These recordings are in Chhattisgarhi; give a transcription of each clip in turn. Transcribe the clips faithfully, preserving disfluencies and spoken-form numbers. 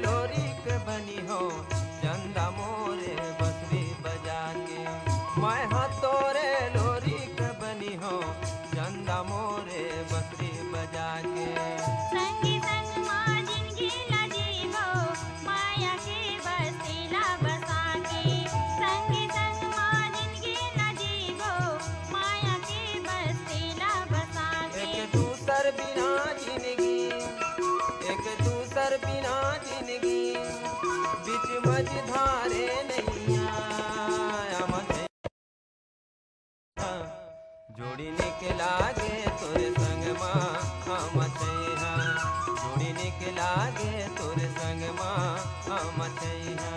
लोरिक बनी हो चंदा मोरे बसरी बजा के, मैं हा तोरे लोरिक बनी हो चंदा मोरे बसरी बजा के। संगी संग मा जिनगी ला जीबो, माया के बस्ती ला बसा के। संगी संग मा जिनगी ला जीबो, माया के बस्ती ला बसा के। एक दूसर बिना जिनगी, एक दूसर बिना जिनगी, बीच मझधारे नैया, अमर जोड़ी निक लागे तोर संग मा हम छइहा, जोड़ी निक लागे तोर संग मा हम छइहा।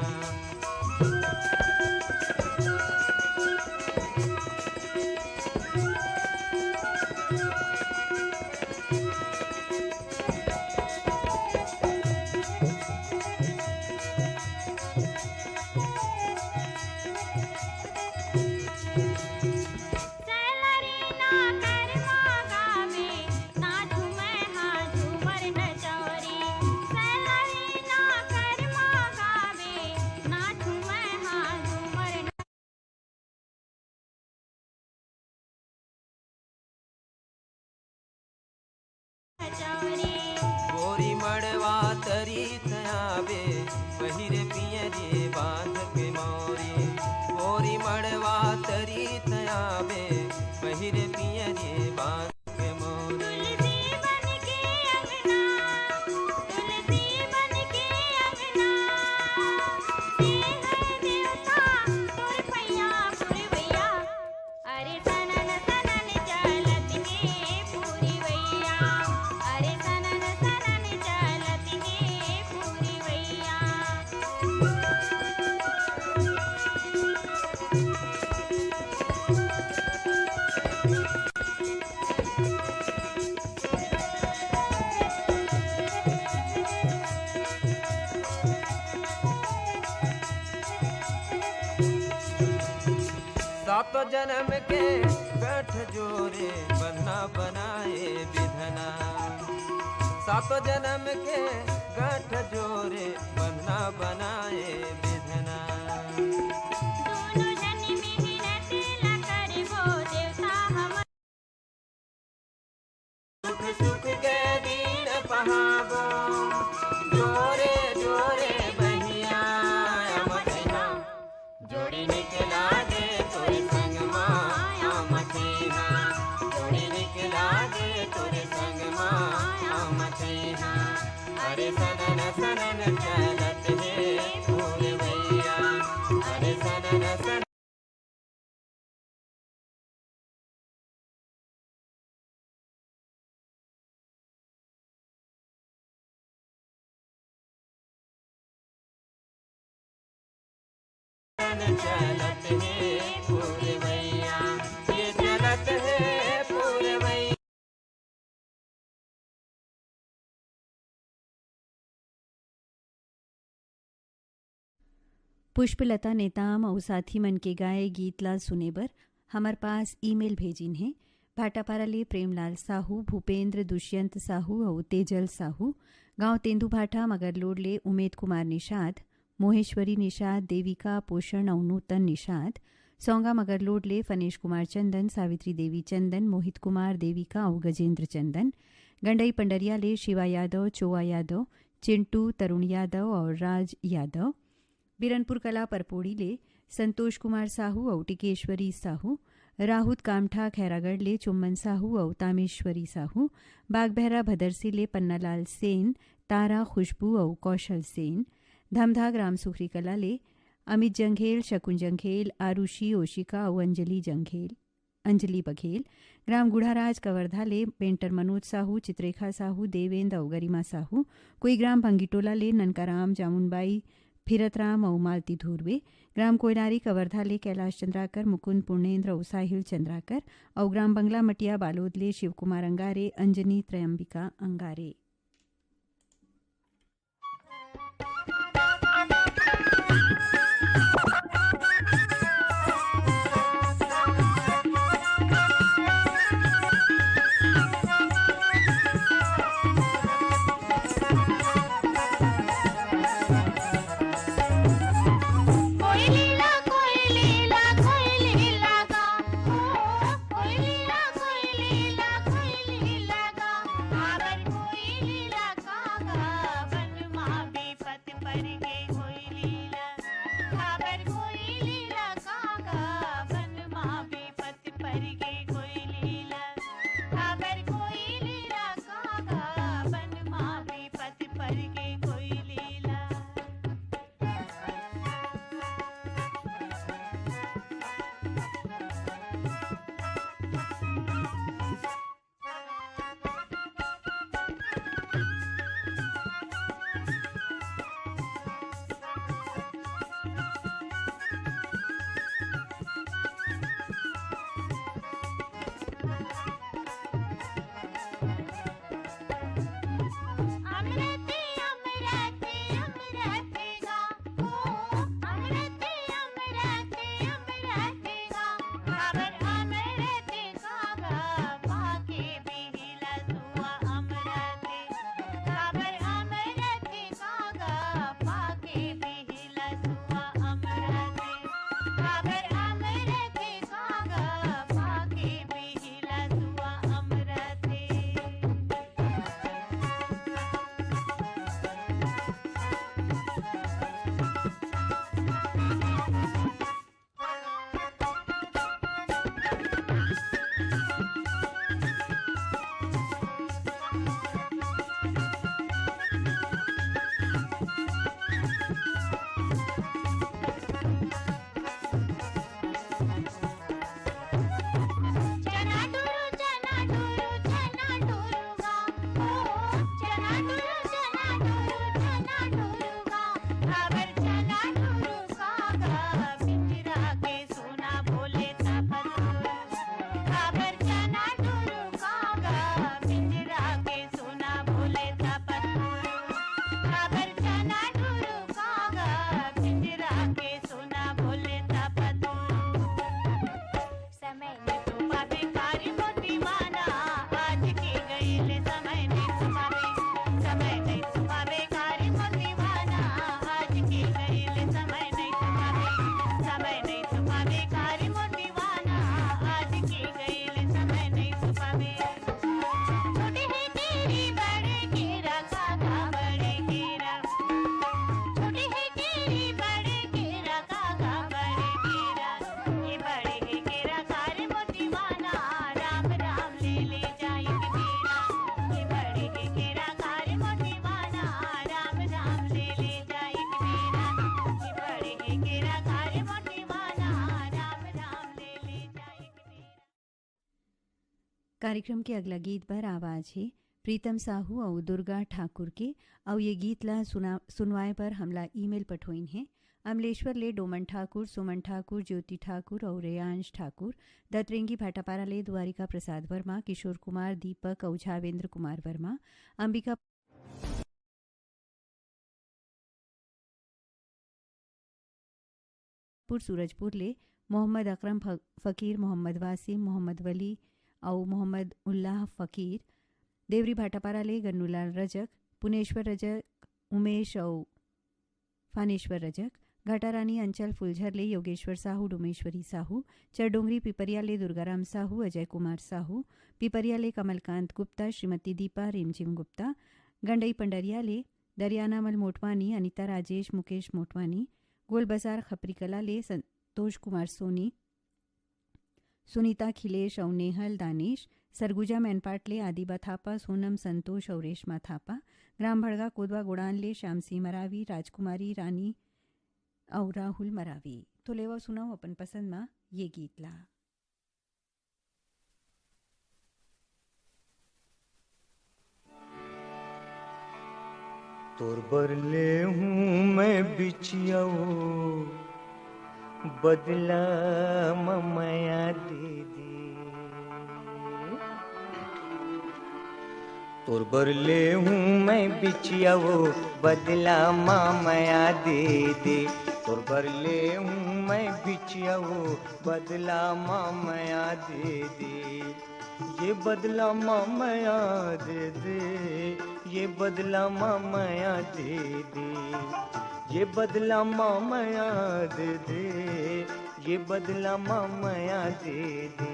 गोरी मड़वा तरी तयाबे, पहिरे पियरी बांध के मौरी। गोरी मड़वा तरी तयाबे, पहिरे पियरी बांध के मौरी। तुलसी बन के अंगना, तुलसी बन के अंगना, से है देवता तोर पैया पुरवैया। अरे सनन सनन चलत हे पुरवैया, अरे सनन सनन चलत हे पुरवैया। सातों जन्म के गठ जोरे बंधना बनाए विधना। सातों जन्म के गठ जोरे बंधना बनाए विधना। दोनों जन मेहनत ला करबो देवता हम। सुख सुख के दिन पहाबो, जोरे जोरे बहिया अमठना। जोड़ी निक लागे तोर संग मा अमठना, जोड़ी निक लागे तोर संग मा अमठना। अरे सनन सनन चलत हे फूल भैया, अरे सनन सनन चलत हे पूरे भैया, ये चलत हे पूरे भैया। पुष्पलता नेताम अउ साथी मन के गाए गीत ला सुने बर हमर पास ईमेल भेजिन हे। भाटापारा ले प्रेमलाल साहू, भूपेंद्र, दुष्यंत साहू अउ तेजल साहू। गांव तेंदूभाटा मगरलोड ले उमेद कुमार निषाद, मोहेश्वरी निषाद, देविका पोषण अउ नूतन निषाद। सौंगा मगरलोड ले फनेश कुमार चंदन, सावित्री देवी चंदन, मोहित कुमार, देविका अउ गजेंद्र चंदन। गंडई पंडरिया ले शिवा यादव, चोवा यादव, चिंटू, तरुण यादव अउ राज यादव। बिरनपुर कला परपोड़ी ले संतोष कुमार साहू अउ टिकेश्वरी साहू। राहुत कामठा खैरागढ़ ले चुम्मन साहू अउ तामेश्वरी साहू। बागबहरा भदरसी ले पन्नालाल सेन, तारा, खुशबू अउ कौशल सेन। धमधा ग्राम सुखरी कला ले अमित जंघेल, शकुन जंघेल, आरुषि ओशिका अउ अंजलि जंघेल, अंजलि बघेल। ग्राम गुढ़ाराज कवर्धा ले पेंटर मनोज साहू, चित्रेखा साहू, देवेंद्र अउ गरिमा साहू। कोई ग्राम भंगीटोला ले ननकाराम, जामुनबाई, फिरतराम अउ मालती धुर्वे। ग्राम कोयलारी कवर्धा ले कैलाश चंद्राकर, मुकुंद पूर्णेंद्र अउ साहिल चंद्राकर। अउ ग्राम बंगला मटिया बालोद ले शिवकुमार अंगारे, अंजनी त्रयंबिका अंगारे। कार्यक्रम के अगला गीत बर आवाज हे प्रीतम साहू अउ दुर्गा ठाकुर के, अउ ये गीत ला सुना-, सुनवाए बर हमला ईमेल पठोइन हे अमलेश्वर ले डोमन ठाकुर, सुमन ठाकुर, ज्योति ठाकुर अउ रेयांश ठाकुर, दतरेंगी भाटापारा ले द्वारिका प्रसाद वर्मा, किशोर कुमार, दीपक अउ झावेंद्र कुमार वर्मा, अंबिका पुर सूरजपुर ले मोहम्मद अकरम फ-, फकीर, मोहम्मद वासिम, मोहम्मद वली अउ मोहम्मद उल्लाह फकीर, देवरी भाटापारा ले गन्नूलाल रजक, पुनेश्वर रजक, उमेश अउ फानेश्वर रजक, घाटारानी अंचल फुलझर ले योगेश्वर साहू, डोमेश्वरी साहू, चरडोंगरी पिपरिया ले दुर्गाराम साहू, अजय कुमार साहू, पिपरिया ले कमलकांत गुप्ता, श्रीमती दीपा रिमझिम गुप्ता, गंडई पंडरिया ले दरियानामल मोटवानी, अनिता राजेश, मुकेश मोटवानी, गोलबाजार खपरी कला ले संतोष कुमार सोनी, सुनीता खिलेश अउ नेहल दानिश, सरगुजा मैनपाट ले आदिबा थापा, सोनम संतोष अउ रेशमा थापा, ग्राम भड़गा कोदवा गोड़ान ले श्याम सिंह मरावी, राजकुमारी रानी अउ राहुल मरावी। तो लेवा सुनाओ अपन पसंद मा ये गीत ला। तोर बर ले हूँ मैं बिछिया वो, बदला म मया दे दे। तोर बर ले हूँ मैं बिछिया वो, बदला म मया दे दे। तोर बर ले हूँ मैं बिछिया वो, बदला म मया दे दे। ये बदला म मया दे दे, ये बदला म मया दे दे, ये बदला म मया दे दे, ये बदला म मया दे दे।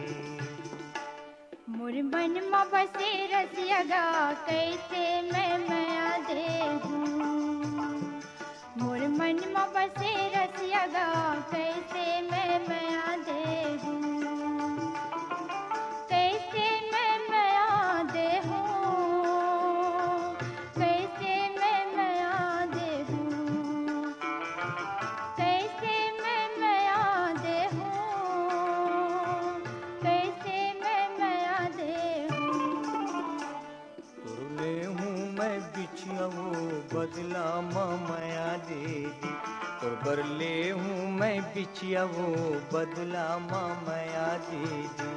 मोर मन म बसे रसिया गा, कैसे मैं मया दे दूँ। मोर मन म बसे रसिया गा, कैसे मैं मया दे दूँ। कैसे मैं मया दे हूँ, कैसे मैं मया दे हूँ, कैसे मैं मया दे हूँ, कैसे मैं मया दे हूँ। तोर ले हूँ मैं बिछिया वो, बदला म मया दे दे। तोर बर ले हूँ मैं बिछिया वो, बदला म मया दे दे।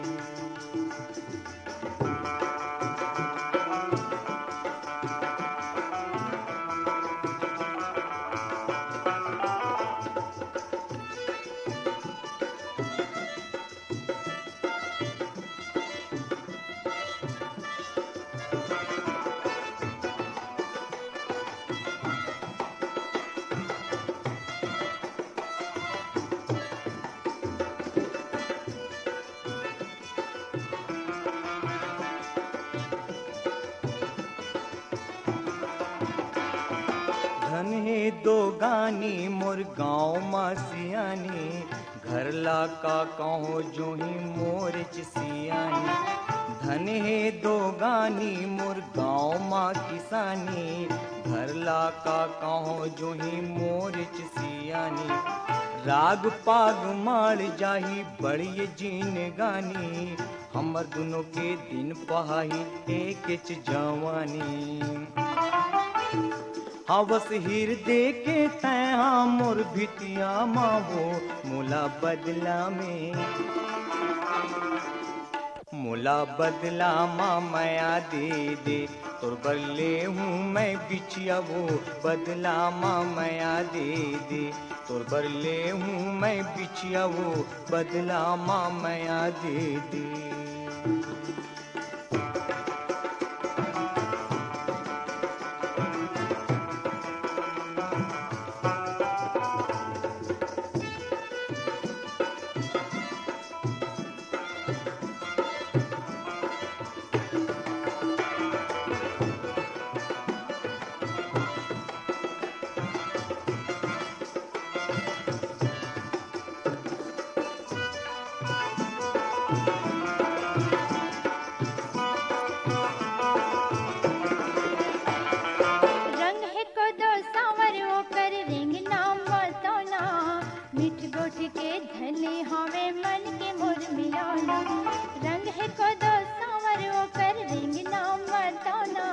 धन हे दो गानी मोर गाँव म सियानी, घर ला का कहूँ जोही मोरेच सियानी। धन हे दो गानी मोर गाँव म किसानी, घर ला का कहूँ जोही मोरेच सियानी। राग पाग माड़ जाही बड़िए जिनगानी, हमर दुनों के दिन पहाही एकेच जवानी। हवस हिरदे के तैहा मोर भितिया मा वो, मोला बदला में, मोला बदला मा मया दे दे। तोर बर ले हूँ मैं बिछिया वो, बदला मा मया दे दे। तोर बर ले हूँ मैं बिछिया वो, बदला मा मया दे दे। रंग हे कोदो सांवर ओकर रेंगना मसौना, मीठ गोठ के धनी हवे मन के मोर मिलौना। रंग हे कोदो सांवर ओकर रेंगना मटौना,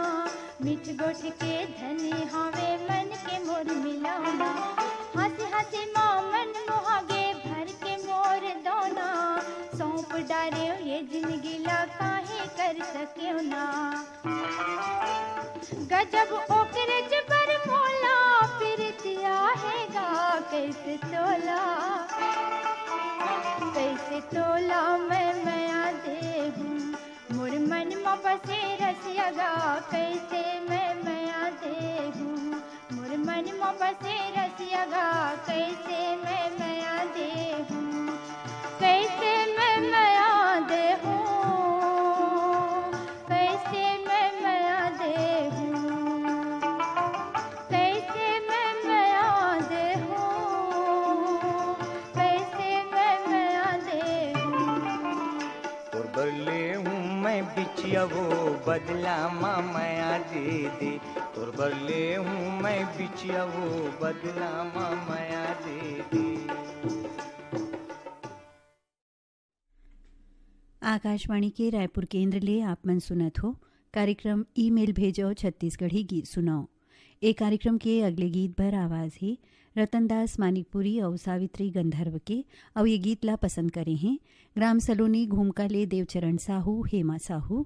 मीठ गोठ के धनी हावे मन के मोर मिलौना। हँसी हँसी मा मन मोहागे भर के मोर दौना, सौंप डारेव ये जिनगी ला काहे कर सकेव ना। गजब ओकरे जबर मोला, प्रीतिया हे गा कैसे तोला, कैसे तोला मैं मया देहूँ। मोर मन म बसे रसिया गा, कैसे मैं मया देहूँ। मोर मन म बसे रसिया गा, कैसे मैं मया देहूँ। कैसे मैं मया देहूँ, कैसे मैं मया देहूँ, कैसे मैं मया देहूँ, कैसे मैं मया देहूँ। तोर बर ले हूँ मैं बिछिया वो बदला मा मया दे दे, तोर बर ले हूँ मैं बिछिया वो बदला मा मया दे दे। आकाशवाणी के रायपुर केंद्र ले आप मन सुनत हो कार्यक्रम ईमेल भेजो छत्तीसगढ़ी गीत सुनाओ। ए कार्यक्रम के अगले गीत बर आवाज हे रतनदास मानिकपुरी अउ सावित्री गंधर्व के, अउ ये गीत ला पसंद करे हें ग्राम सलोनी घूमका ले देवचरण साहू, हेमा साहू,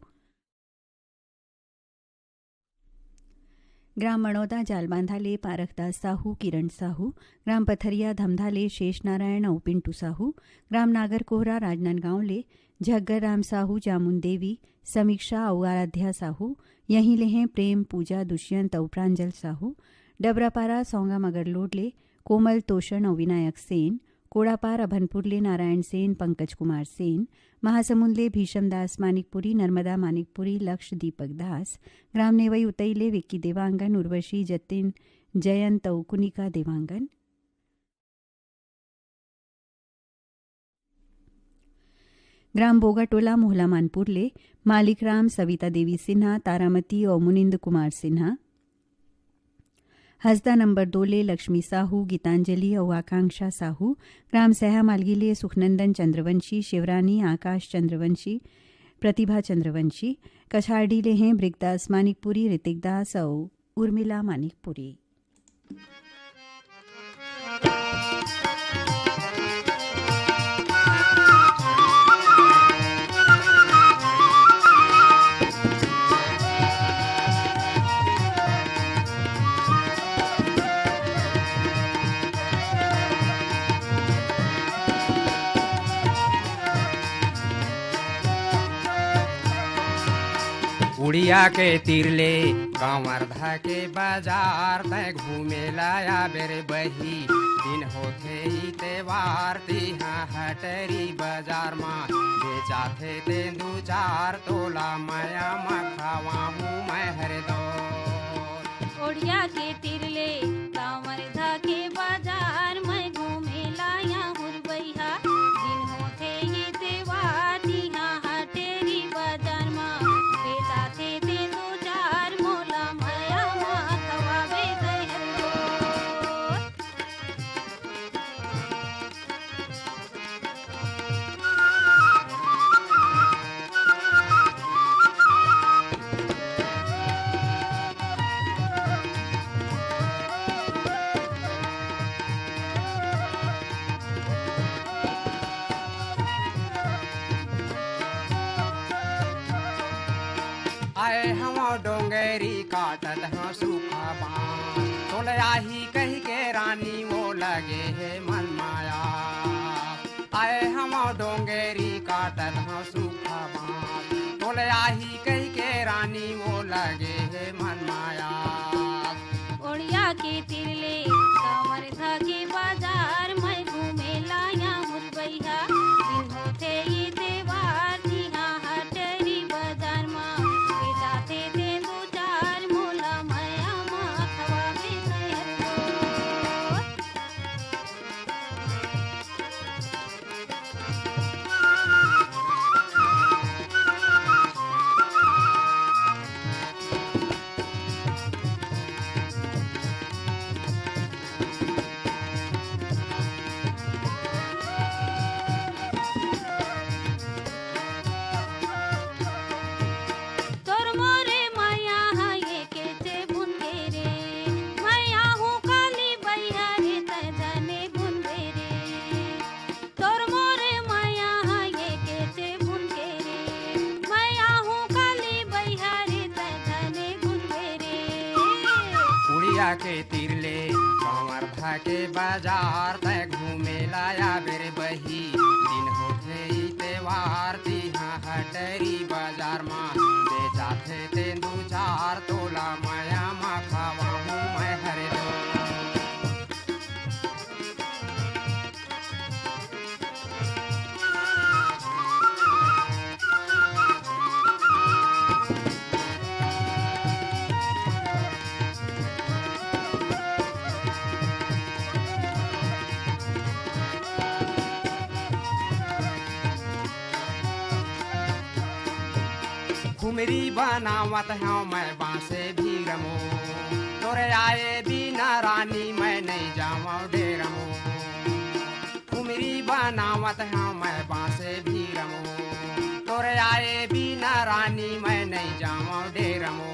ग्राम मड़ौदा जालबांधा ले पारखदास साहू, किरण साहू, ग्राम पथरिया धमधा ले शेष नारायण अउ पिंटू साहू, ग्राम नागर कोहरा राजनांदगांव ले झग्गर राम साहू, जामुन देवी, समीक्षा अउ आराध्या साहू, यहीं ले हें प्रेम, पूजा, दुष्यंत अउ प्रांजल साहू, डबरापारा सौंगा मगरलोड ले कोमल तोषण अउ विनायक सेन, कोड़ापार अभनपुर ले नारायण सेन, पंकज कुमार सेन, महासमुंद ले भीषम दास मानिकपुरी, नर्मदा मानिकपुरी, लक्ष्य दीपक दास, ग्राम नेवई उतई ले विक्की देवांगन, उर्वशी, जतिन, जयंत अउ कुनिका देवांगन। ग्राम बोगाटोला मोहला मानपुर ले मालिक राम, सविता देवी सिन्हा, तारामती अउ मुनिंद कुमार सिन्हा। हसदा नंबर दो ले लक्ष्मी साहू, गीतांजलि अउ आकांक्षा साहू। ग्राम सैहा मालगी ले सुखनंदन चंद्रवंशी, शिवरानी, आकाश चंद्रवंशी, प्रतिभा चंद्रवंशी। कछारडी ले हें ब्रिकदास मानिकपुरी, ऋतिक दास अउ उर्मिला मानिकपुरी। उड़िया के तीर ले कांवरधा के बाजार, तैं घूमे ला आबे रे बही। दिन होथे ई तेवार, तिहां हटरी बाजार मा बेचाथे तेंदू चार, तोला मया मा खवाहूं मैं हर दो। ओड़िया के तीर ले कांवरधा के बाजार, मैं घूमे ला या हुरबैया। दिन होथे ये तेवार, तिहां हटेरी बाजार मा बेचाथे तेंदू चार, मोला मया मा खवाबे दही हर दो। आए हवं डोंगरी काटत हवं सूखा बांस, तोले आही कहि के रानी वो लगे हे मन माया। आए हवं डोंगरी काटत हवं सूखा बांस, तोले आही कहि के रानी वो लगे हे मन माया। ओड़िया के तीर ले कांवरधा के बाजार, मैं घूमे ला या हुरबैया। दिन होथे ये तेवार, तिहां हटरी बाजार मा बेचाथे तेंदू चार, मोला मया मा खवाबे दही हर दो। के बाजार तै घूमे ला या बेर बही। दिन होथे ई तेवार, तिहा हटरी बाजार मा बेचाथे तेंदू चार, तोला मया मा खवाहूँ मैं हरदम। खुमरी बनावत हँव मैं बाँसे भीरमो, तोरे आए बिना रानी मैं नइ जावँव डेरमो। खुमरी बनावत हँव मैं बाँसे भीरमो, तोरे आए बिना रानी मैं नइ जावँव डेरमो।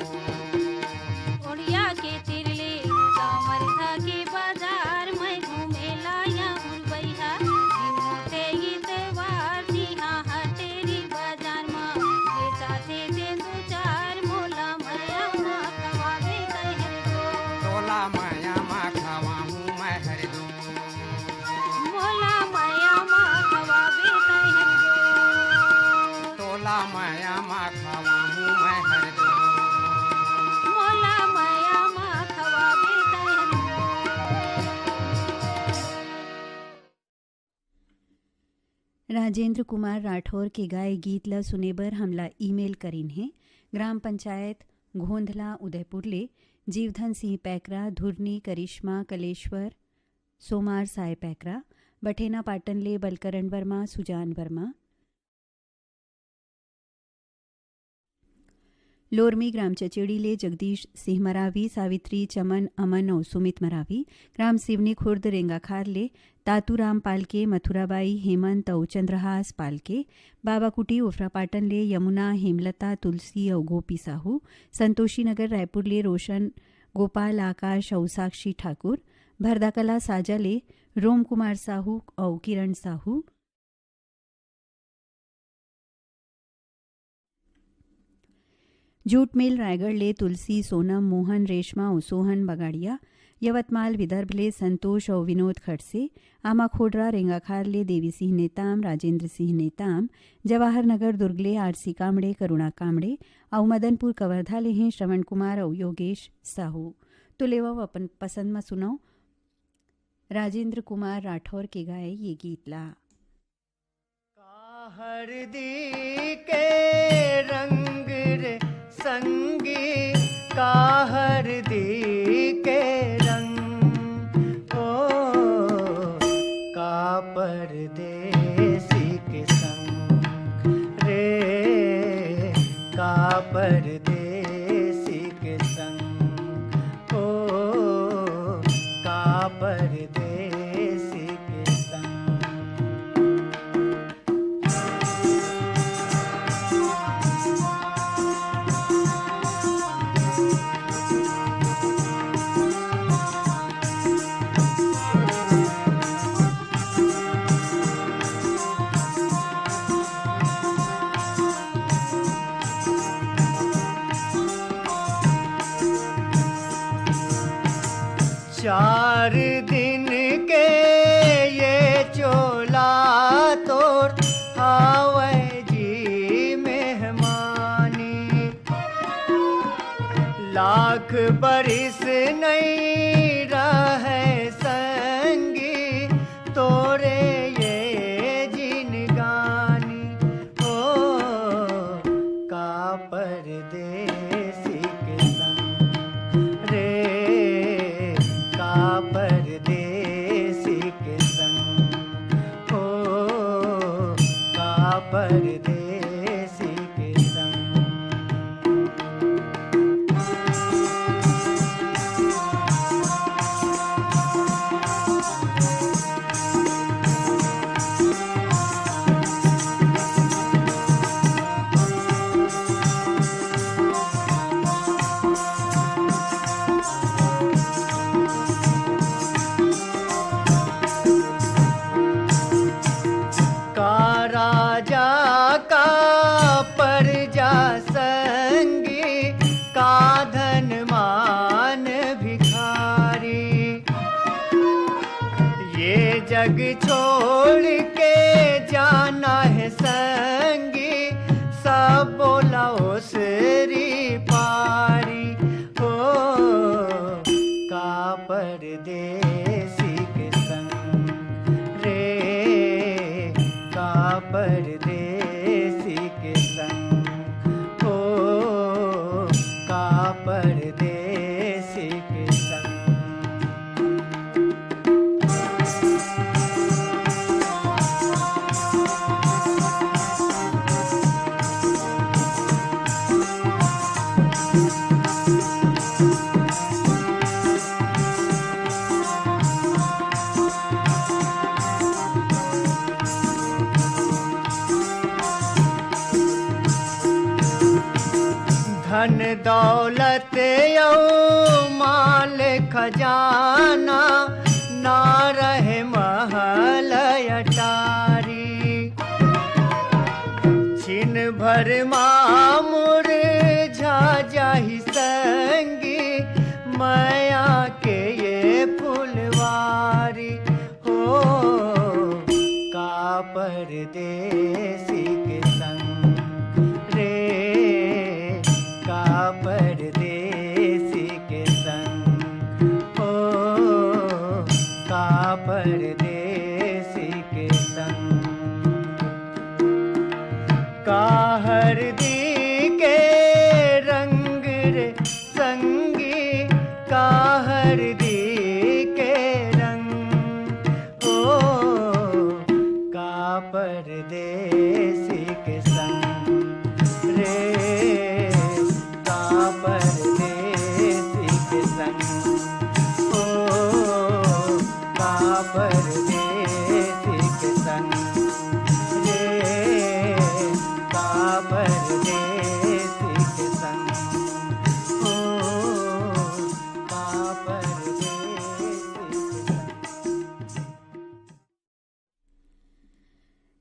ओड़िया के तीर ले कमरधा के बाजार मैं घूमे ला या उरबैहा। दिन होथे ई तेवार, तिहा हटेरी बाजार म बेचाथे तेंदू चार, मोला मया मा खवाबे तै हरदम। तोला मया मा खवाहूँ मैं हरदम। मोला मया मा खवाबे तै हरदम। तोला मया मा खवाहूँ मैं हरदम। मोला मया मा खवाबे तै हरदम। राजेंद्र कुमार राठौर के गाए गीत ल सुने बर हमला ईमेल करिन हे। ग्राम पंचायत घोंधला उदयपुर ले जीवधन सिंह पैकरा, धुरनी, करिश्मा, कलेश्वर, सोमार साय पैकरा, बठेना पाटन ले बलकरण वर्मा, सुजान वर्मा, लोरमी ग्राम चचेड़ी ले जगदीश सिंह मरावी, सावित्री, चमन, अमन अउ सुमित मरावी, ग्राम सिवनी खुर्द रेंगाखार ले तातूराम पालके, मथुराबाई, हेमंत अउ चंद्रहास पालके, बाबाकुटी उफरापाटन ले यमुना, हेमलता, तुलसी अउ गोपी साहू, संतोषी नगर रायपुर ले रोशन, गोपाल, आकाश अउ साक्षी ठाकुर, भरदाकला साजा ले रोम कुमार साहू अउ किरण साहू, जूट मिल रायगढ़ ले तुलसी, सोनम, मोहन, रेशमा अउ सोहन बगाड़िया, यवतमाल विदर्भ ले संतोष अउ विनोद खड़से, आमाखोडरा रेंगाखार ले देवी सिंह नेताम, राजेंद्र सिंह नेताम, जवाहर नगर दुर्ग ले आरसी कामड़े, करुणा कामड़े अउ मदनपुर कवर्धा ले हैं श्रवण कुमार अउ योगेश साहू। तो लेवव अपन पसंद म सुनव राजेंद्र कुमार राठौर के गाए ये गीत ला। का हरदी के रंग रे संगी, का हरदी के रंग, ओ, का परदेसी के संग रे, का परदेसी के संग, ओ, का परदेसी के संग। चार दिन के ये चोला तोर हावय जी मेहमानी। लाख बरिस नइ रहय संगी तोरे ये जिनगानी। ओ का परदेसी के संग रे, का परदेसी के संग, ओ का परदेसी के संग। का राजा जग छोड़ के जाना है संगी, सब बोला ओसरी पारी। हो का परदेसी के संग रे, का परदेसी के संग, हो का परदेसी के संग। धन दौलत अउ माल खजाना, ना रहे महल अटारी। छिन भर मा मुरझा जाही संगी, मया के ये फुलवारी। हो का परदेसी के संग रे, का परदेसी के संग, हो का परदेसी के संग। का हरदी के रंग रे संगी, का हरदी के रंग, ओ का परदेसी के संग रे, का परदेसी के संग, ओ का परदेसी के संग रे, का परदेसी के संग, ओ का परदेसी के संग।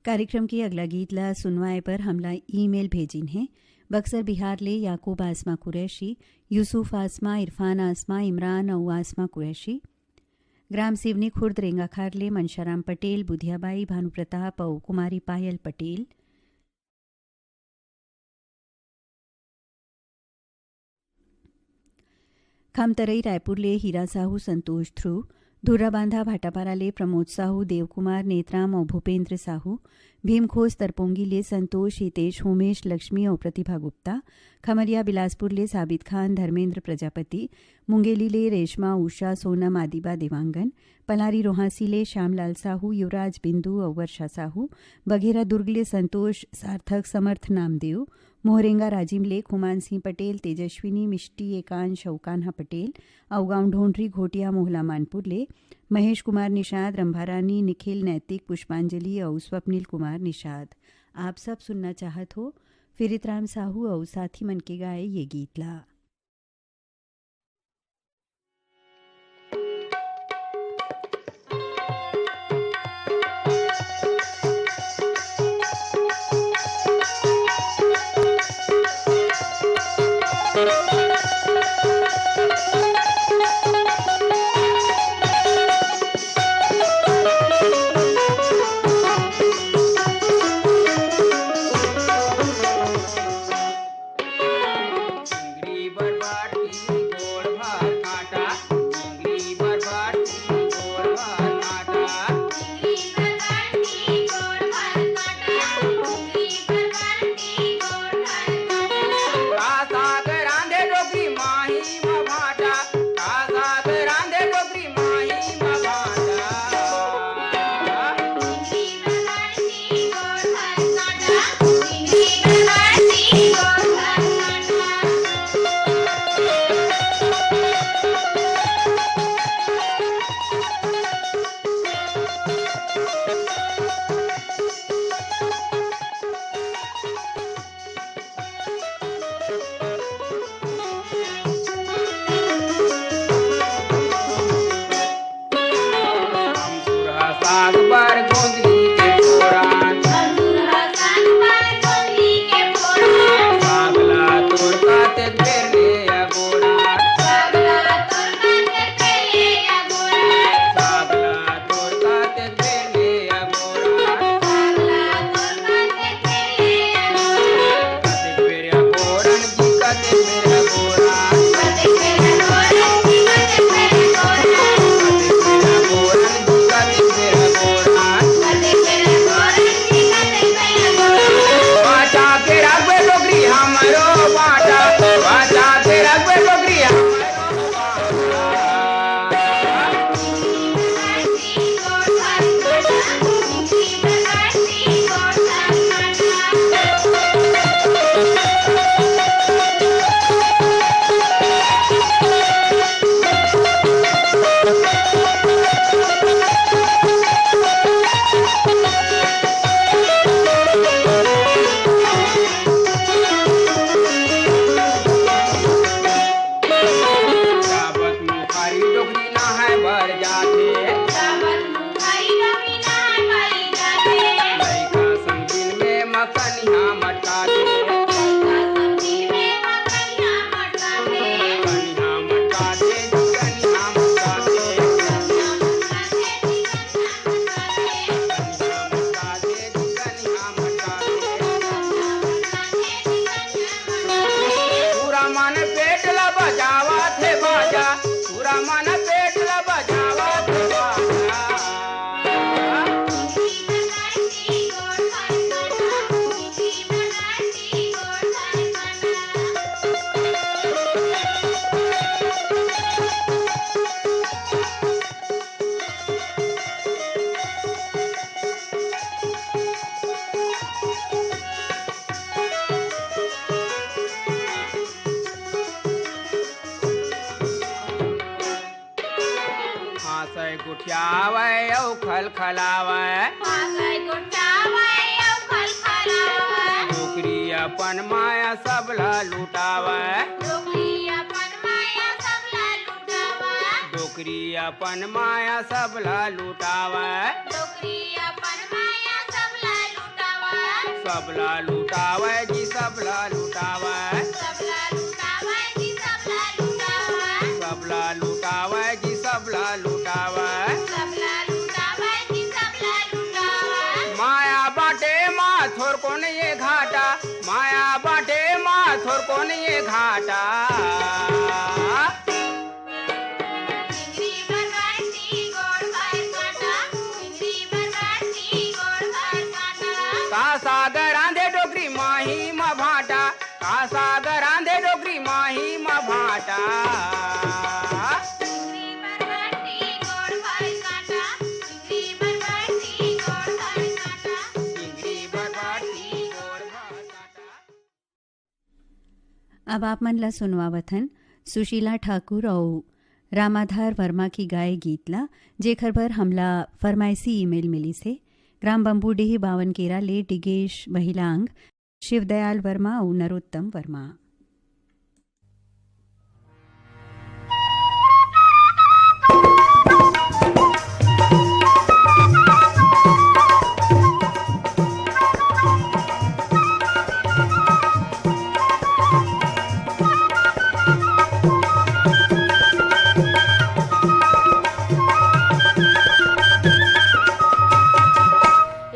कार्यक्रम के अगला गीत ला सुनवाए पर हमला ईमेल भेजिन हे। बक्सर बिहार ले याकूब आसमा कुरैशी, यूसुफ आसमा, इरफान आसमा, इमरान अउ आसमा कुरैशी। ग्राम सिवनी खुर्द रेंगाखार ले मनशाराम पटेल, बुधियाबाई, भानु प्रताप अउ कुमारी पायल पटेल। खमतरई रायपुर ले हीरा साहू, संतोष ध्रुव, धुर्राबांधा भाटापारा ले प्रमोद साहू, देवकुमार, नेतराम अउ भूपेंद्र साहू, भीमखोस तरपोंगी ले संतोष, हितेश, होमेश, लक्ष्मी अउ प्रतिभा गुप्ता, खमरिया बिलासपुर ले साबित खान, धर्मेंद्र प्रजापति, मुंगेली ले रेशमा, उषा, सोनम, आदिबा, देवांगन, पलारी रोहासी ले श्यामलाल साहू, युवराज, बिंदु अउ वर्षा साहू, बघेरा दुर्ग ले संतोष, सार्थक, समर्थ, नामदेव, मोहरेंगा राजिम ले खुमान सिंह पटेल, तेजस्विनी, मिष्टी, एकांश अउ कान्हा पटेल, अउ गांव ढोंढरी घोटिया मोहला मानपुर ले महेश कुमार निषाद, रंभारानी, निखिल, नैतिक, पुष्पांजलि अउ स्वप्निल कुमार निषाद। आप सब सुनना चाहत हो फिरित राम साहू अउ साथी मन के गाए ये गीत ला। गोठियावय अउ खलखलावय। भाषा गोठियावय अउ खलखलावय। डोकरी अपन माया सबला लुटावय। डोकरी अपन माया सबला लुटावय। डोकरी अपन माया सबला लुटावय। डोकरी अपन माया सबला लुटावय। सबला लुटावय जी, सबला लुटावय। सबला लुटावय जी, सबला लुटावय। सबला लुटावय जी, सबला लुटावय। सबला लुटावय जी, सबला लुटावय। माया बाटे मा थोरको नइये घाटा, माया बाटे मा थोरको नइये घाटा। चिंगरी बर बाटी गोड़ भर कांटा, चिंगरी बर बाटी गोड़ भर कांटा। का साग रांधे डोकरी माही म भांटा, का साग रांधे डोकरी माही म भांटा। चिंगरी बर बाटी गोड़ भर कांटा, चिंगरी बर बाटी गोड़ भर कांटा, चिंगरी बर बाटी गोड़ भर कांटा। अब आप मन ला सुनवावत हन सुशीला ठाकुर अउ रामाधार वर्मा के गाए गीत ला, जेखर बर हमला फरमाइशी ईमेल मिलिस हे। ग्राम बम्बूडीह बावन केरा ले डिगेश बहिलांग, शिवदयाल वर्मा अउ नरोत्तम वर्मा।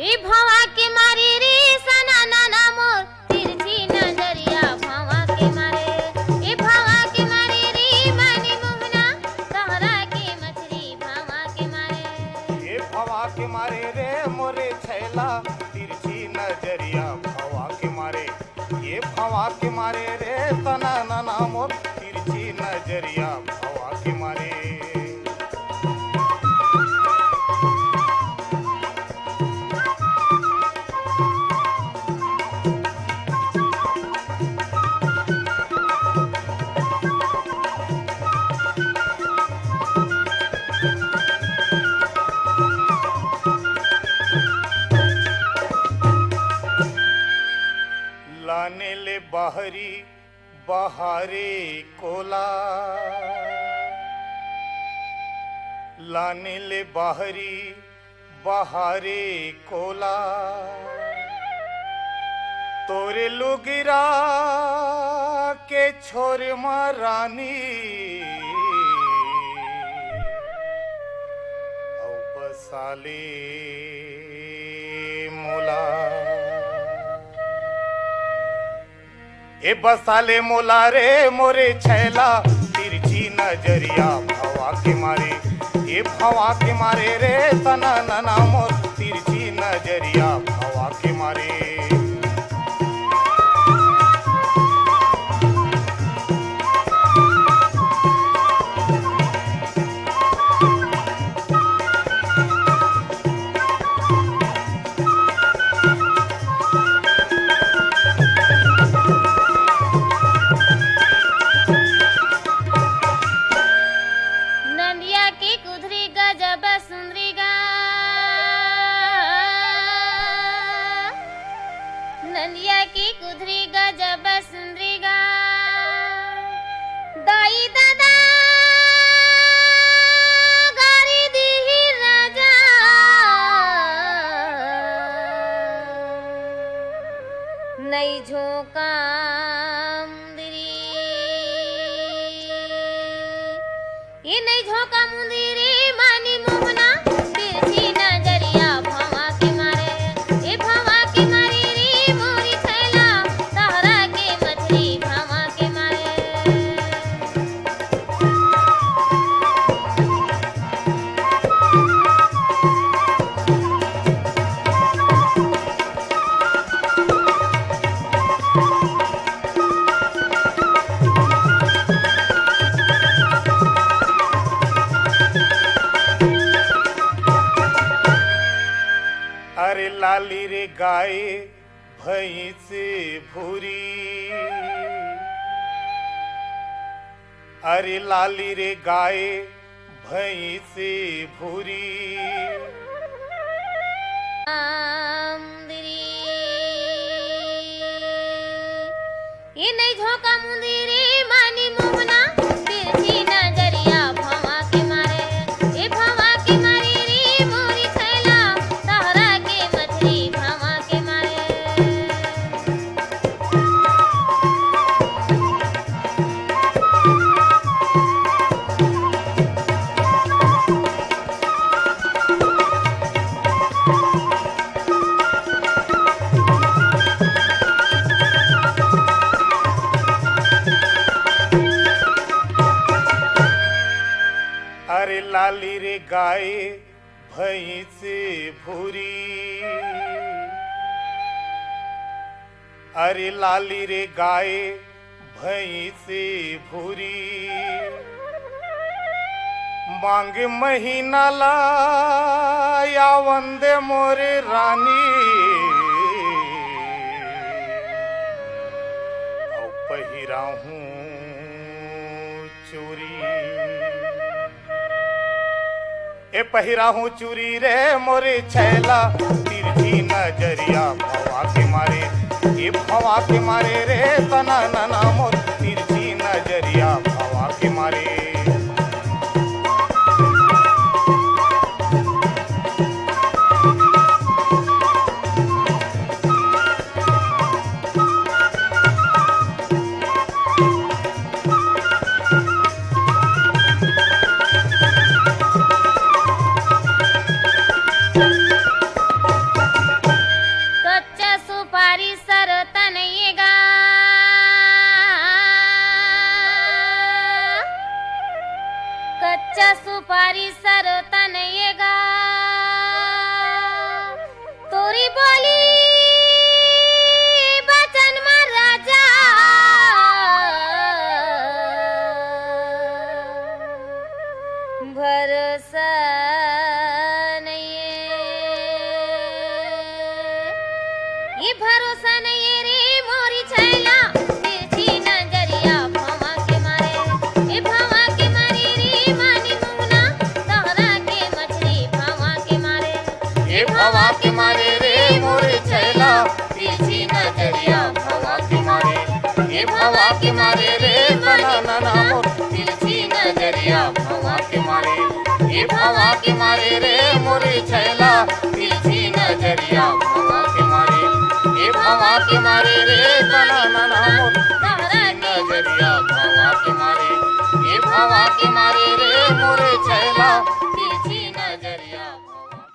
ए भवा के मारे रे सना नाना मोर, तिरछी नजरिया भवा के मारे। ए भवा के मारे रे मनी मोहना, तहरा के मछरी भवा के मारे। ए भवा के मारे रे मोरे छैला, तिरछी नजरिया भवा के मारे। ए भवा के मारे रे सना नाना मोर, तिरछी नजरिया भवा के मारे। लाने ले बाहरी बहारे कोला, लाने ले बाहरी बहारे कोला, तोरे लुगिरा के छोर मा रानी, अउ बसाले मोला। ए बसाले मोला रे मोरे छैला, तिरछी नजरिया भवा के मारे। ए भवा के मारे रे सना नना मोर, तिरछी नजरिया भवा के मारे। नंदिया के कुधरी गजब सुंदरी गा, नंदिया के कुधरी गजब सुंदरी गा, दाई दादा गारी दीही राजा, नई झोंका मुंदरी। ए नई झोंका मुंदरी मानी मोहना, तिरछी नजरिया भवा के मारे। ए भवा के मारे रे मोरी छैला, तहरा के मछरी भवा के मारे। अरे लाली रे गाय भैंस भूरी, अरे लाली रे गाय भैंसी भूरी। आंदरी। ये नहीं झोंका मुंदरी रे मानी मोहना, तिरछी नजरिया भवा के मारे, ए भवा के मारे रे मोरी छैला, तहरा के मछली भवा के मारे। अरे लाली रे गाय भैंस भूरी, अरे लाली रे गाय भैंस भूरी, मांग महीना ला आवन दे मोरे रानी, अउ पहिराहूं चूरी। ए पहिराहूं चूरी रे मोरे छैला, तिरछी नजरिया भवा के मारे, ए भवा के मारे रे तना नना मोर, तिरछी नजरिया भवा के मारे। कच्चा सुपारी सर तनइएगा, कच्चा सुपारी सर तनइएगा। तोरी बोली बचन म राजा भरोसा नइये। ये भरोसा नइये रे मोरी छैला, तिरछी नजरिया भवा के मारे, ए भवा के मारे रे मानी मुहना, तहरा के मछली भवा के मारे। ए भवा के मारे रे मोरे छैला, तिरछी नजरिया भवा के मारे। ए भवा के मारे रे तना नना मोर, तिरछी नजरिया भवा के मारे। ए भवा के मारे रे मोरे छैला, तिरछी नजरिया भवा के मारे। ए भवा के मारे रे तना नना मोर, तिरछी नजरिया भवा के मारे। ए भवा के मारे रे मोरे छैला, तिरछी नजरिया भवा के।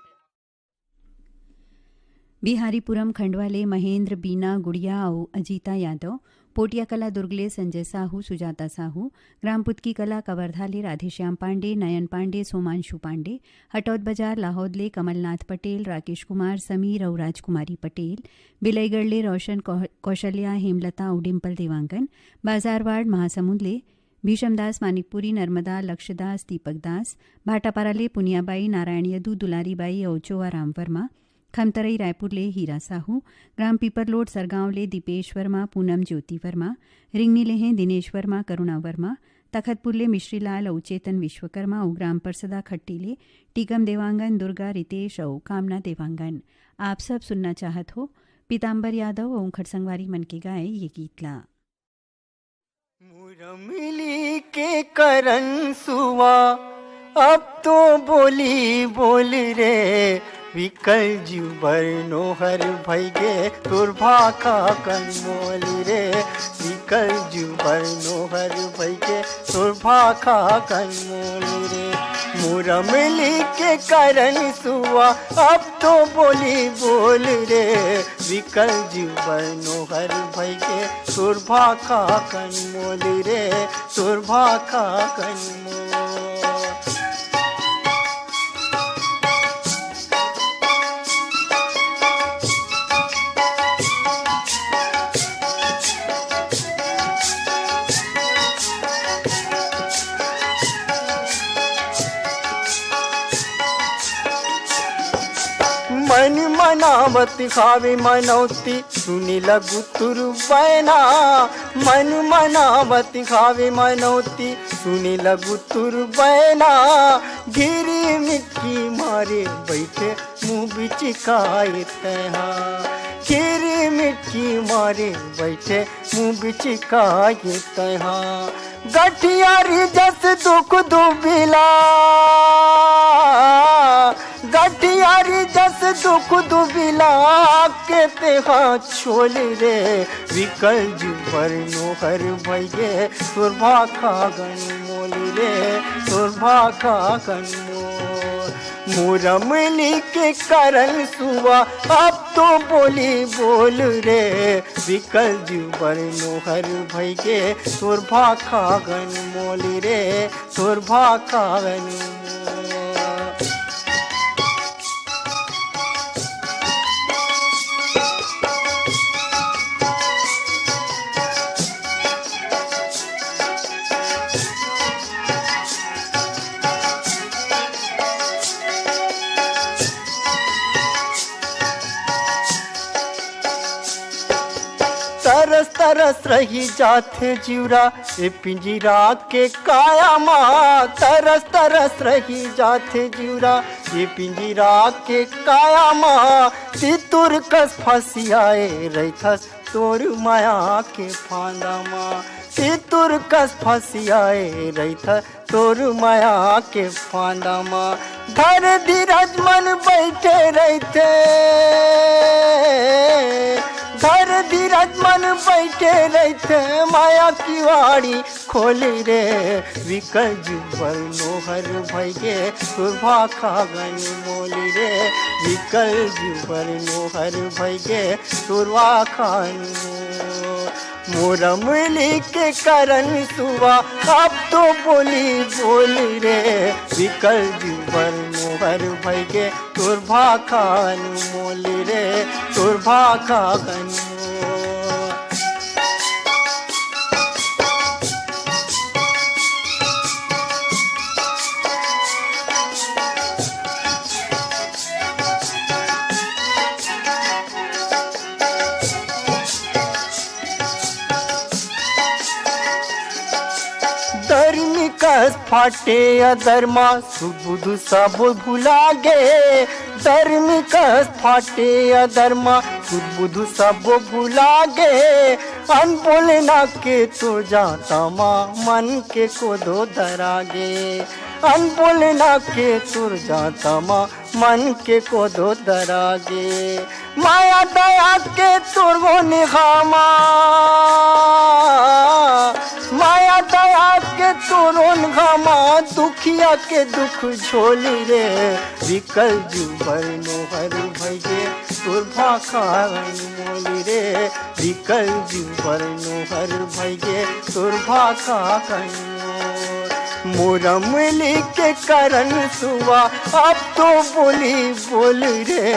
बिहारीपुरम खंडवा ले महेंद्र, बीना, गुड़िया अउ अजीता यादव, पोटिया कला दुर्ग ले संजय साहू, सुजाता साहू, ग्राम पुतकी कला कवर्धा ले राधेश्याम पांडे, नयन पांडे, सोमांशु पांडे, हटौद बाजार लाहौद ले कमलनाथ पटेल, राकेश कुमार, समीर अउ राजकुमारी पटेल, बिलईगढ़ ले रोशन कौ-, कौशल्या, हेमलता अउ डिम्पल देवांगन, बाजारवाड़ महासमुंद ले भीषमदास मानिकपुरी, नर्मदा, लक्ष्यदास, दीपक दास, भाटापारा ले पुनियाबाई, नारायण यदु, दुलारीबाई अउ चोआराम वर्मा, खमतरई रायपुर ले हीरा साहू, ग्राम पीपरलोड सरगांव ले दीपेश वर्मा, पूनम ज्योति वर्मा, रिंगनी ले हैं दिनेश वर्मा, करुणा वर्मा, तखतपुर ले मिश्रीलाल अउ चेतन विश्वकर्मा अउ ग्राम परसदा खट्टी ले टीकम देवांगन, दुर्गा, रितेश अउ कामना देवांगन। आप सब सुनना चाहत हो पीताम्बर यादव अउ उंखर संगवारी मन के गाए ये गीत ला। मुरमली के करन सुआ, अब तो बोली बोल रे, विकल जुबर नोहर भई गे, तोर भाखा कन मोल रे, विकल जुबर नोहर भई गे, तोर भाखा कन मोल रे। मुरमली के करन सुआ, अब तो बोली बोल रे, विकल जुबर नोहर भई गे, तोर भाखा कन मोल रे, तोर भाखा कन मोल। मन मनावत हावे मनौती, सुने लगुतुर बैना। मन मनावत हावे मनौती, सुने लगुतुर बैना। घिरी मिटकी मारे बैठे मुँह बिचकाए तैहा। घिरी मिटकी मारे बैठे मुँह बिचकाए तैहा। गठियारी जस दुख दुबिला, गठियारी जस दुख दुबिला के तेहा छोली रे। विकल जीव बर नोहर भइगे तोर भाखा गन मोली रे, तोर भाखा गन मोली। मोर अमली के करन सुवा अब तो बोली बोल रे। विकल जीव बर नोहर भइगे तोर भाखा गन मोली रे, तोर भाखा गन मोली। तरस तरस रही जाथे जिउरा ए पिंजरा के काया मा। तरस तरस रही जाथे जिउरा ए पिंजरा के काया मा। तितुर कस फसियाए रहिथस तोर माया के फांदा मा। तितुर कस फसियाए रहिथस तोर माया के फांदा मा। धर धीरज मन बैठे रहिथे, धर धीरज मन बैठे रहिथे। माया किवाड़ी खोली रे, विकल जीव बर नोहर भइगे तोर भाखा गन मोली रे। विकल जीव बर नोहर भइगे तोर भाखा गन मोली। मोर अमली के करन सुवा अब तो बोली बोली रे। विकल जीव बर नोहर भइगे तोर भाखा गन मोली रे, तोर भाखा गन मोली। दरमी कस फाटे अदरमा, सुध बुध सबो भुला गे। दरमी कस फाटे अदरमा, सुध बुध सबो भुला गे। अनबोलना के तोर जांता मा, मन के कोदो दरा गे। अनबोलना के तोर जांता मा, मन के कोदो दरा गे। माया दया के तोर ओनघा मा, माया दया के तोर ओनघा मा, दुखिया के दुख झोली रे। विकल जीव बर नोहर भइगे तोर भाखा गन मोली रे। विकल जीव बर नोहर भइगे तोर भाखा गन मोली। मोर अमली के करन सुवा अब तो बोली बोली रे।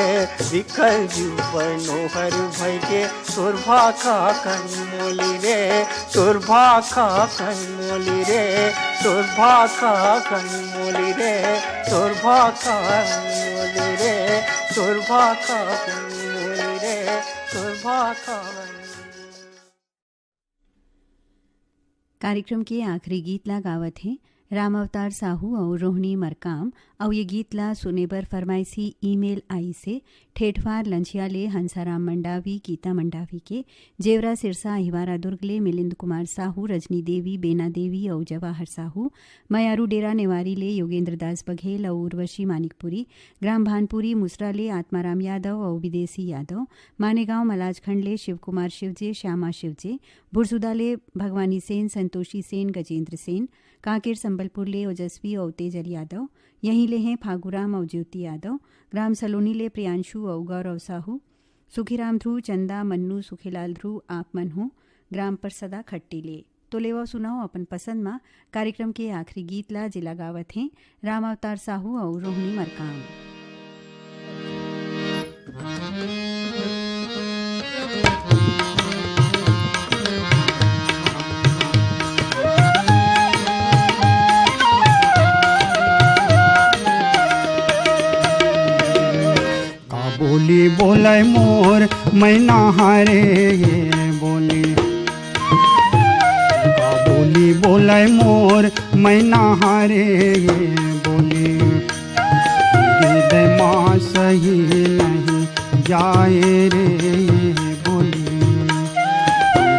विकल जीव बर नोहर भइगे तोर भाखा गन मोली रे, तोर भाखा गन मोली रे, तोर भाखा गन मोली रे, तोर भाखा गन मोली रे, तोर भाखा गन मोली रे, तोर भाखा गन मोली। कार्यक्रम के आखिरी गीत ला गावत हे राम अवतार साहू अउ रोहिणी मरकाम। अउ ये गीत ला सुने बर फरमाइशी ईमेल आइस हे ठेठवार लंझिया ले हंसाराम मंडावी, गीता मंडावी के, जेवरा सिरसा अहिवारा दुर्ग ले मिलिंद कुमार साहू, रजनी देवी, बेना देवी अउ जवाहर साहू, मयारू डेरा नेवारी ले योगेंद्र दास बघेल अउ उर्वशी मानिकपुरी, ग्राम भानपुरी मुसरा ले आत्माराम यादव अउ विदेशी यादव, मानेगांव मलाजखंड ले शिवकुमार शिवजे, श्यामा शिवजे, भुरसुदा ले भगवानी सेन, संतोषी सेन, गजेंद्र सेन, कांकेर संबलपुर ले ओजस्वी अउ तेजल यादव, यहीं ले हैं फागुराम अउ ज्योति यादव, ग्राम सलोनी ले प्रियांशु अउ गौरव साहू, सुखीराम ध्रुव, चंदा, मन्नू, सुखीलाल ध्रुव, आप मन हो, ग्राम परसदा खट्टी ले। तो लेवव सुनाओ अपन पसंद मा कार्यक्रम के आखिरी गीत ला, जेला गावत हें राम अवतार साहू अउ रोहिणी मरकाम। काबो बोली बोलय मोर मैना हरे ये बोली, का बोली बोलय मोर मैना हरे ये बोली, हृदय मा सही नहीं जाए रे ये बोली,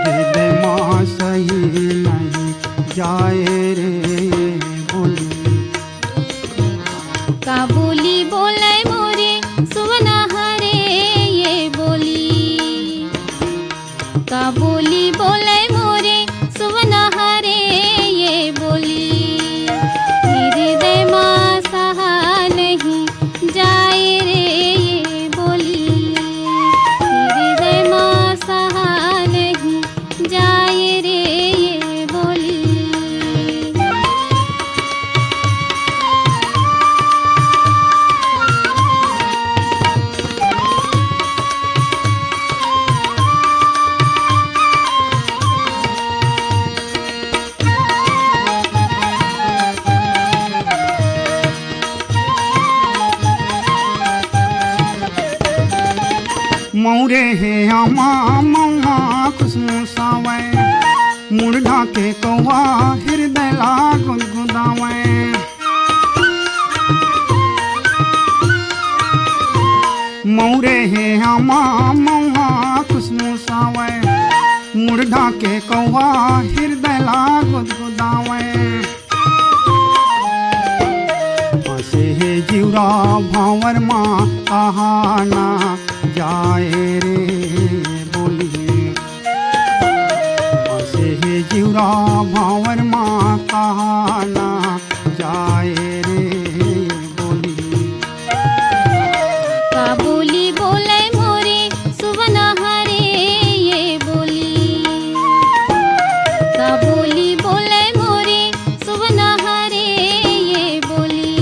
हृदय मा सही नहीं जाए रे ये बोली। का बोली बोलय मोरे सुवना हरे ये बोली, का बोली बोलय मोरे सुवना हरे ये बोली, हृदय मा सहा नहीं जाए रे ये बोली, हृदय मा सहा नहीं जाए रे ये बोली। मौरे हे आमा मौहा खुशबू सावय, मुड़ ढाके कौआ हृदय ला गुदगुदावय। मौरे हे आमा मौहा खुशबू सावय, मुड़ ढाके कौआ हृदय ला गुदगुदावय। फंसे हे जिउरा भांवर मा कहा ना जाए रे बोली, फंसे हे जिउरा भांवर मा कहा ना जाए रे बोली। का बोली बोलय मोरे सुवना हरे ये बोली, का बोली बोलय मोरे सुवना हरे ये बोली,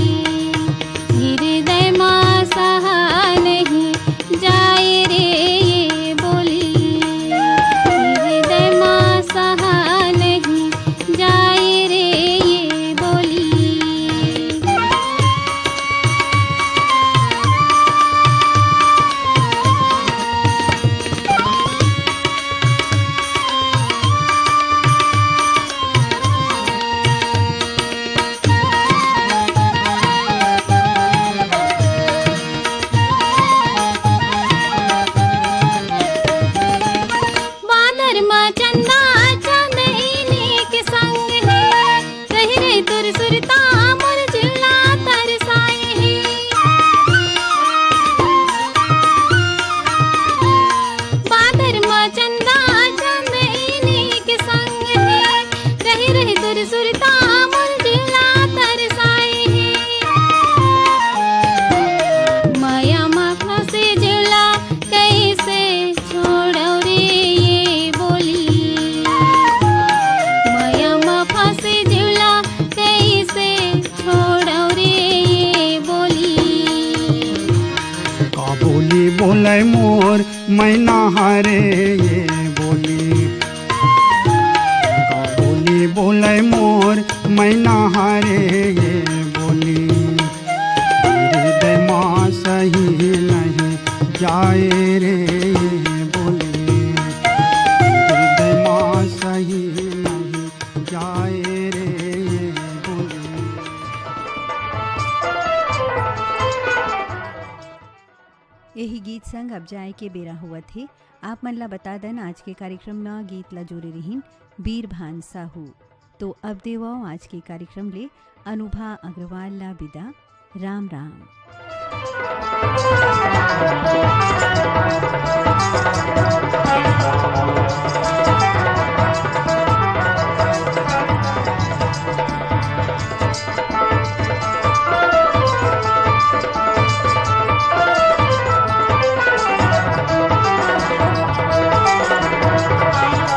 हृदय मा सहा नहीं जाए रे ये बोली, हृदय मा सहा नहीं जाए रे ये बोली। बादर मा चंदा चांदनी के संग हे, रहि रहि तोर सुरता मोर जिउला तरसाए हे। बादर मा चंदा चांदनी के संग हे, रहि रहि तोर सुरता मोर जिउला तरसाए हे। मया मा फंसे जिउला कइसे छोड़व रे ये बोली, मया मा फंसे जिउला कइसे छोड़व रे ये बोली। का बोली बोलय मोर मैना हरे ये बोली, का बोली बोलय मोर मैना हरे ये बोली, हृदय मा सही नहीं जाए रे बोली, हृदय मा सही नहीं जाए रे बोली। यही गीत संग अब जाए के बेरा हुआ थे। आप मन ला बता दन, आज के कार्यक्रम में गीत ला जोरे रहिन बीरभान साहू। तो अब देवव आज के कार्यक्रम ले अनुभा अग्रवाल ला बिदा। राम राम।